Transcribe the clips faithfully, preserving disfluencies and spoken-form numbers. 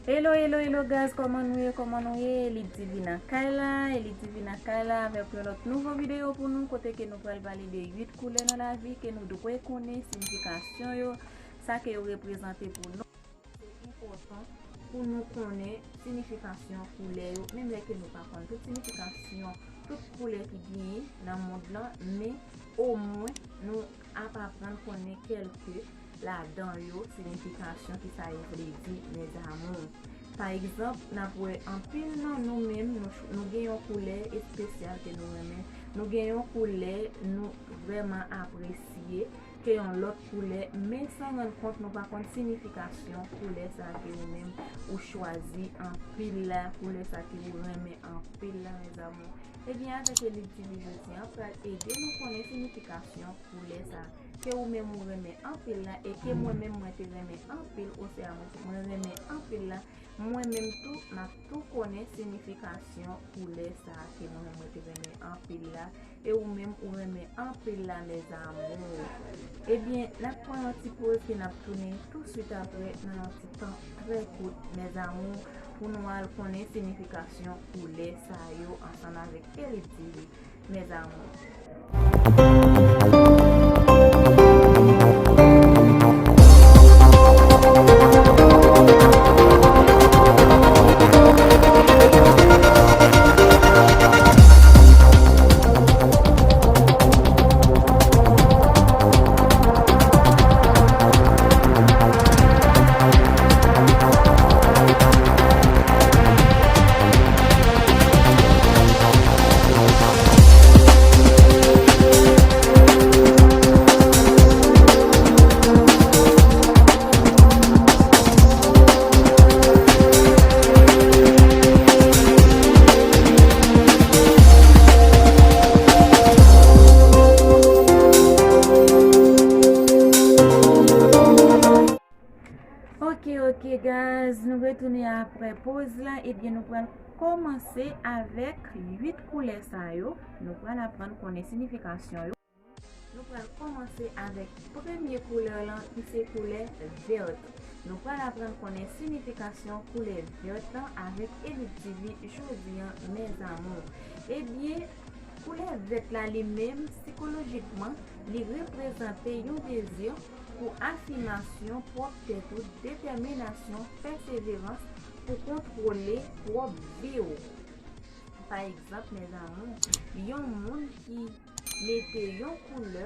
Hello, hello, hello guys, kòman nou ye, kòman nou ye? Elite Divina kay la, Elite Divina kay la avèk yon lòt nouvo videyo pou nou, kote ke nou pral pale de uit koulè nan lavi ke nou dwe konnen siyifikasyon yo, sa ke yo reprezante pou nou. Se enpòtan pou nou konnen siyifikasyon koulè yo, menm lè ke nou pa konn tout siyifikasyon, tout koulè ki genyen nan mond lan, men omwen nou ap aprann konnen kèlke ladan yo, siyifikasyon ki sa yo vle di, mes amours. Pa egzanp, n ap wè anpil nan nou menm, nou, nou gen yon koulè espesyal ke nou renmen, nou gen yon koulè nou vrèman apresye, ke yon lòt koulè, men san rann kont nou pa konn siyifikasyon koulè sa ke ou menm ou chwazi anpil la, koulè sa ke ou renmen anpil la, mes amours. Ebyen, avèk Elite T V jodi an, pral ede nou konnen siyifikasyon koulè sa ke ou menm ou renmen anpil la, e ke mwen menm mwen te renmen anpil, osea mwen, mwen renmen anpil la, mwen menm tou, m ap tou konnen siyifikasyon koulè sa ke mwen menm mwen te renmen anpil la, e ou menm ou renmen anpil la, mes amours. Ebyen, n ap pran yon ti poz ke n ap tounen tou swit apre nan yon ti tan trè kout, mes amours, pou nou al konnen siyifikasyon koulè sa yo ansanm avèk Elite T V, mes amours. Ok, ok, guys, nou retounen apre poz la. Ebyen, nou pral kòmanse avèk uit koulè sa yo. Nou pral aprann konnen siyifikasyon yo. Nou pral kòmanse avèk premye koulè lan, ki se koulè vèt. Nou pral aprann konnen siyifikasyon koulè vèt lan avèk Elite T V jodi an, mes amours. Ebyen, koulè vèt la li menm, sikolojikman, li reprezante yon dezi pou afimasyon pwòp tèt ou, detèminasyon, pèseverans pou kontwole pwòp vi w. Pa egzanp, mes amours, yon moun ki mete yon koulè,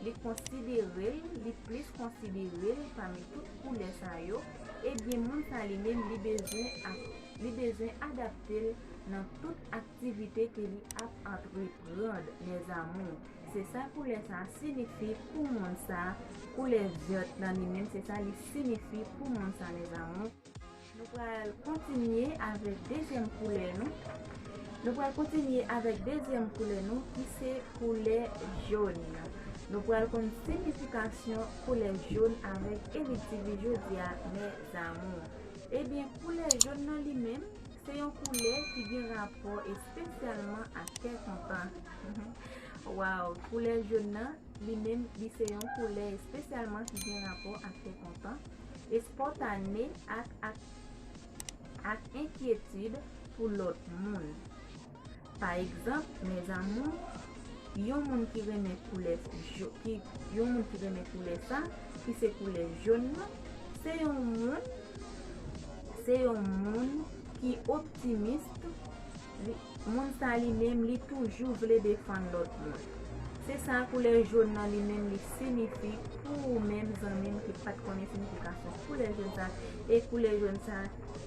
li konsidere l, li plis konsidere l pami tout koulè sa yo, ebyen, moun sa li menm, li bezwen ap, li bezwen adapte l nan tout aktivite ke li ap antreprann, mes amours. Se sa koulè sa siyifi pou moun sa, koulè vèt lan li menm, se sa li siyifi pou moun sa, mes amours. Nou pral kontinye avèk dezyèm koulè nou. Nou pral kontinye avèk dezyèm koulè nou, ki se koulè jòn. Nou pral konn siyifikasyon koulè jòn avèk Elite T V jodi a, mes amours. Ebyen, koulè jòn nan li menm, se yon koulè ki gen rapò espesyalman ak kè kontan. Waw, koulè jòn nan, li menm, li se yon koulè espesyalman ki gen rapò ak kè kontan, espòntane ak, ak, ak enkyetid pou lòt moun. Pa egzanp, mes amours, yon moun ki renmen koulè jo-, ki, yon moun ki renmen koulè sa, ki se koulè jòn nan, se yon moun, se yon moun ki optimis, li, moun sa li menm, li toujou vle defann lòt moun. Se sa koulè jòn nan li menm, li siyifi pou ou menm, zanmi m, ki pa t konnen siyifikasyon koulè jòn sa, e koulè jòn sa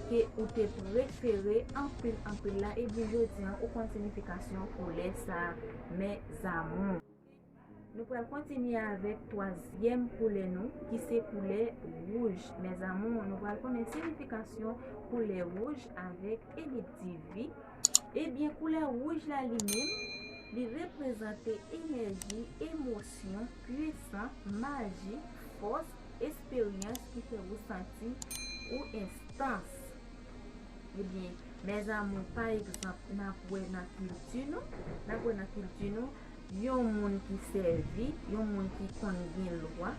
ke ou te prefere anpil, anpil la, ebyen, jodi an, ou konn siyifikasyon koulè sa, mes amours. Nou pral kontinye avèk twazyèm koulè nou, ki se koulè wouj. Mes amours, nou pral konnen siyifikasyon koulè wouj avèk Elite T V. Ebyen, koulè wouj la li menm, li reprezante enèji, emosyon, pwisans, maji, fòs, esperyans ki fè ou santi ou enstans. Ebyen, mes amours, pa egzanp, n ap wè nan kilti nou, n ap wè nan kilti nou, yon moun ki sèvi, yon moun ki konn gen lwa,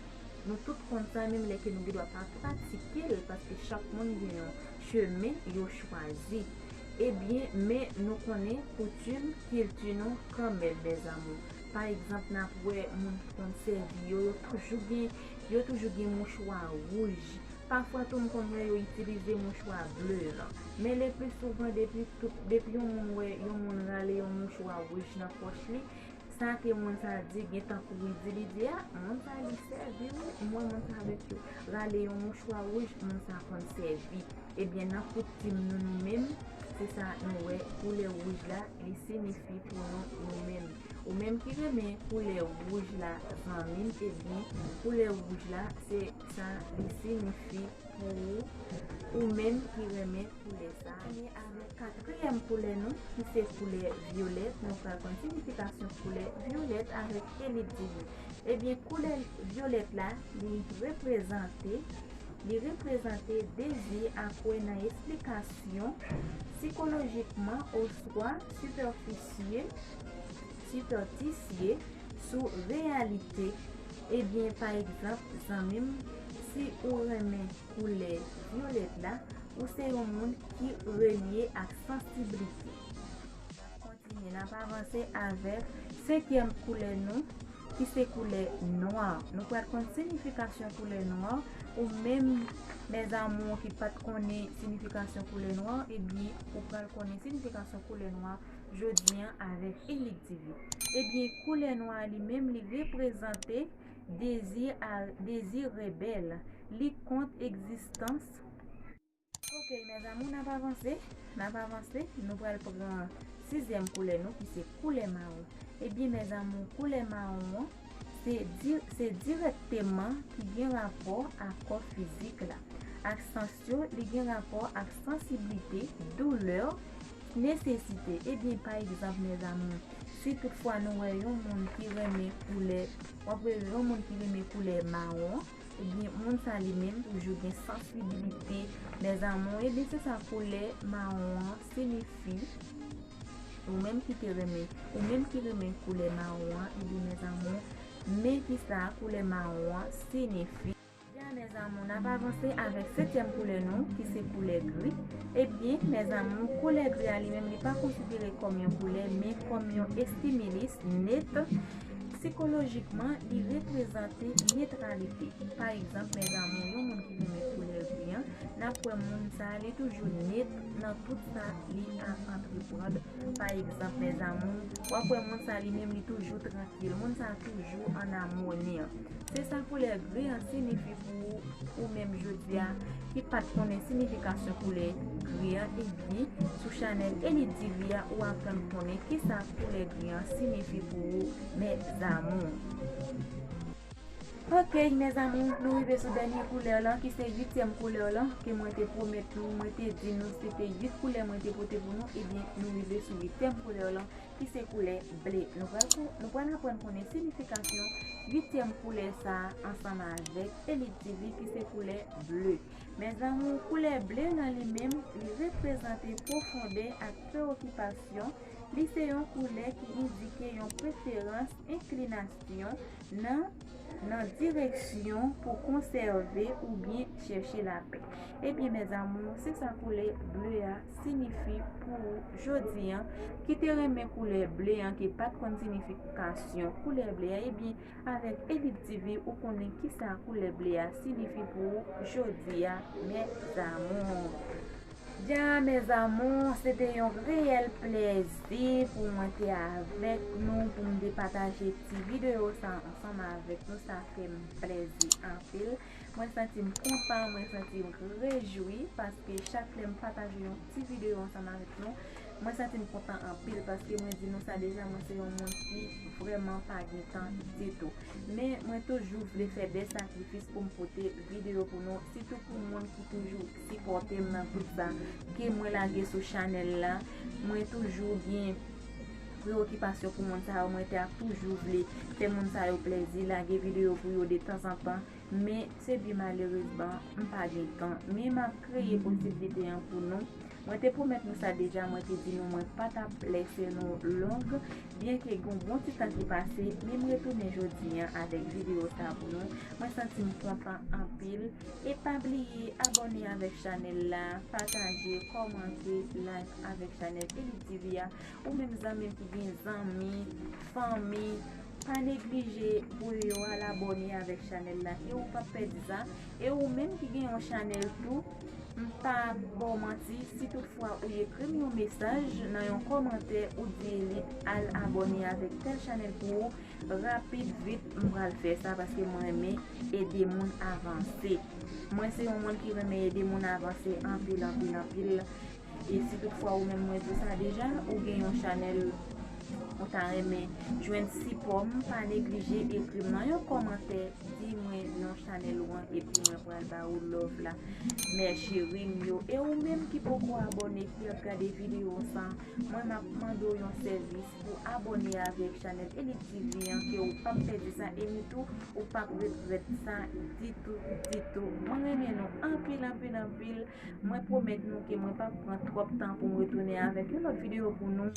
Nou tout konn sa, menm lè ke nou gendwa pa pratike l, paske chak moun gen yon chemen yo chwazi. Ebyen, men nou konnen koutim, kilti nou kanmenm, mes amours. Pa egzanp, n ap wè moun ki konn sèvi yo, yo toujou gen, yo toujou gen mouchwa wouj. Pafwa tou, m konn wè yo itilize mouchwa ble lan. Men le pli souvan, depi tout, depi yon moun wè yon moun rale yon mouchwa wouj nan pòch li, sa ke moun sa di, gen tankou li di, li di, a, moun sa li sèvi, wi, m wè moun sa avèk yo rale yon mouchwa wouj, moun sa konn sèvi. Ebyen, nan koutim nou, nou menm, se sa nou wè, koulè wouj la, li sinifi pou nou, nou menm. Ou menm ki renmen koulè wouj la, zanmi m, ebyen, koulè wouj la, se sa li sinifi pou ou, ou menm ki renmen koulè sa. Fini avèk katriyèm koulè nou, ki se koulè vyolèt. Nou pral konn sinifikasyon koulè vyolèt avèk Elite Divi. Ebyen, koulè vyolèt la, li reprezante, li reprezante dezi a kwè nan esplikasyon sikolojikman oswa sipèfisye, sipèfisye sou reyalite. Ebyen, pa egzanp, zanmi m, si ou renmen koulè vyolèt la, ou se yon moun ki relye ak sansiblite. N ap kontinye, n ap avanse avèk senkyèm koulè nou, ki se koulè nwa. Nou pral konn sinifikasyon koulè nwa, ou menm, mes amours, ki pa t konnen sinifikasyon koulè nwa, ebyen, ou pral konnen sinifikasyon koulè nwa jodi an avèk Elite Divi. Ebyen, koulè nwa li menm, li reprezante dezi a, dezi rebèl. Li kont egzistans. Ok, mes amours, n ap avanse, n ap avanse. Nou pral pran sizyèm koulè nou, ki se koulè mawon. Ebyen, mes amours, koulè mawon an, se di-, se dirèkteman ki gen rapò ak kò fizik la, ak sans yo, li gen rapò ak sansiblite, doulè, nesesite. Ebyen, pa egzanp, mes amours, si toutfwa nou wè yon moun ki renmen koulè, w ap wè yon moun ki renmen koulè mawon, ebyen, moun sa li menm toujou gen sansiblite, mes amours. Ebyen, se sa koulè mawon an sinifi. Ou menm ki te renmen, ou menm ki renmen koulè mawon an, ebyen, mes amours, men ki sa koulè mawon an sinifi. Byen, mes amours, n ap avanse avèk setyèm koulè nou, ki se koulè gri. Ebyen, mes amours, koulè gri a li menm, li pa konsidere kòm yon koulè, men kòm yon estimilis net. Sikolojikman, li reprezante netralite. Pa egzanp, mes amours, yon moun ki renmen koulè gri an, n ap wè moun sa a, li toujou net nan tout sa li ap antreprann. Pa egzanp, mes amours, w ap wè moun sa a, li menm, li toujou trankil. Moun sa a toujou an amoni. Se sa koulè gri an sinifi pou ou, ou menm jodi a, ki pa t konnen sinifikasyon koulè gri an, ebyen, sou chanèl Elite Divi a, ou aprann konnen kisa koulè gri an sinifi pou ou, mes amours. Ok, mes amours, nou rive sou dènye koulè lan, ki se uityèm koulè lan, ke mwen te pwomèt nou, mwen te di nou, se te uit koulè mwen te pote pou nou, ebyen, nou rive sou uityèm koulè lan, ki se koulè ble. Nou pral kon-, nou pral aprann konnen sinifikasyon uityèm koulè sa a ansanm avèk Elite Divi, ki se koulè ble. Mes amours, koulè ble lan li menm, li reprezante pwofondè ak preokipasyon. Li se yon koulè ki endike yon preferans, enklinasyon nan, nan direksyon pou konsève oubyen chèche lapè. Ebyen, mes amours, se sa koulè ble a sinifi pou ou jodi an. Ki te renmen koulè ble an, ki pa t konn sinifikasyon koulè ble a, ebyen, avèk Elite Divi, ou konnen kisa koulè ble a sinifi pou ou jodi a, mes amours. Dja, mes amours, se te yon reyèl plèzi pou mwen te avèk nou, pou m te pataje ti videyo sa ansanm avèk nou. Sa fè m plèzi anpil. Mwen santi m kontan, mwen santi m rejwi, paske chak lè m pataje yon ti videyo ansanm avèk nou, mwen santi m kontan anpil, paske mwen di nou sa deja, mwen se yon moun ki vrèman pa gen tan ditou. Men mwen toujou vle fè de sakrifis pou m pote videyo pou nou, sitou pou moun ki toujou sipòte m nan tout sa ke mwen lage sou chanèl la. Mwen toujou gen preyokipasyon pou moun sa yo, mwen te ap toujou vle fè moun sa yo plèzi, lage videyo pou yo de tanzantan. Men se byen malerezman, m pa gen tan. Men m ap kreye posiblite an pou nou. Mwen te pwomèt nou sa deja, mwen te di nou mwen pa t ap lèse nou long, byenke gen yon bon ti tan ki pase, men m retounen jodi a avèk videyo sa pou nou. Mwen santi m kontan anpil. E pa bliye abòne avèk chanèl la, pataje, kòmante, like avèk chanèl Elite T V a. Ou menm zanmi m ki gen zanmi, fanmi, pa neglije pou yo al abòne avèk chanèl la, ke ou p ap pèdi sa. E ou menm ki gen yon chanèl tou, m pa ba w manti, si toutfwa ou ekri m yon mesaj nan yon kòmantè, ou di Elite al abòne avèk tèl chanèl pou ou, rapid, vit, m pral fè sa paske mwen renmen ede moun avanse. Mwen se yon moun ki renmen ede moun avanse anpil, anpil, anpil. E si toutfwa ou menm, mwen di sa deja, ou gen yon chanèl, ou ta renmen jwenn sipò m, pa neglije ekri m nan yon kòmantè, di mwen non chanèl ou an, epi mwen pral ba ou love la. Mè cheri m yo, e ou menm ki poko abòne, ki ap gade videyo sa, mwen m ap mande w yon sèvis pou abòne avèk chanèl Elite T V an, ke ou p ap pèdi sa, e nitou ou p ap regrèt sa ditou, ditou. Mwen renmen nou anpil, anpil, anpil. Mwen pwomèt nou ke mwen p ap pran twòp tan pou m retounen avèk yon lòt videyo pou nou.